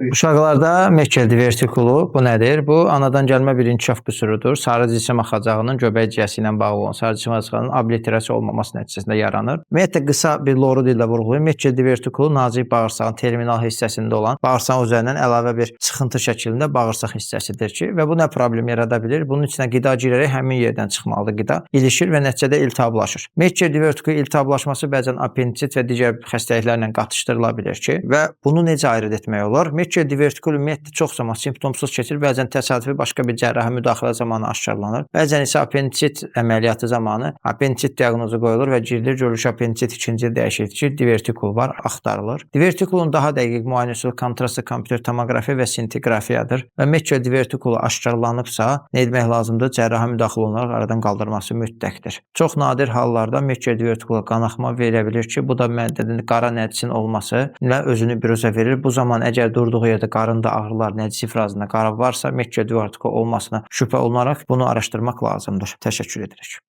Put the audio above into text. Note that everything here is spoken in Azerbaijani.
Uşaqlarda Meckel divertikulu bu nədir? Bu anadan gəlmə bir inkişaf qüsurudur. Sarı cisim axacağının göbək ciyəsi ilə bağlı olan sarı cisim axacağının obliterasiya olmaması nəticəsində yaranır. Ümumiyyətlə qısa bir loru dillə vurğulayım. Meckel divertikulu nazik bağırsağın terminal hissəsində olan bağırsağın üzərindən əlavə bir çıxıntı şəklində bağırsaq hissəsidir ki, və bu nə problem yarada bilir? Bunun içinə qida girərək həmin yerdən çıxmalıdır qida. İlişir və nəticədə iltihablaşır. Meckel divertikulu iltihablaşması bəzən appendisit və digər xəstəliklərlə qatışdırıla bilir ki, və bunu necə ayırd etmək olar? Meckel divertikul ümumiyyətlə çox zaman simptomsuz keçir, bəzən təsadüfi başqa bir cərrahi müdaxilə zamanı aşkarlanır. Bəzən isə appendisit əməliyyatı zamanı appendisit diaqnozu qoyulur və girilir, görülür ki, appendisit ikinci dəyişiklik ki, divertikul var, axtarılır. Divertikulun daha dəqiq müayinə üsulu kontrastlı kompüter tomoqrafiya və sintiqrafiyadır və Meckel divertikulu aşkarlanıbsa, nə etmək lazımdır? Cərrahi müdaxilə olunaraq aradan qaldırması mütləqdir. Çox nadir hallarda Meckel divertikula qanaxma verə bilir ki, bu da mədənin qara nəcisin olması ilə özünü büruzə verir. Bu zaman əgər durduğu yerdə qarında ağrılar, nəcis ifrazında qara varsa, Meckel divertikulu olmasına şübhə olunaraq bunu araşdırmaq lazımdır. Təşəkkür edirik.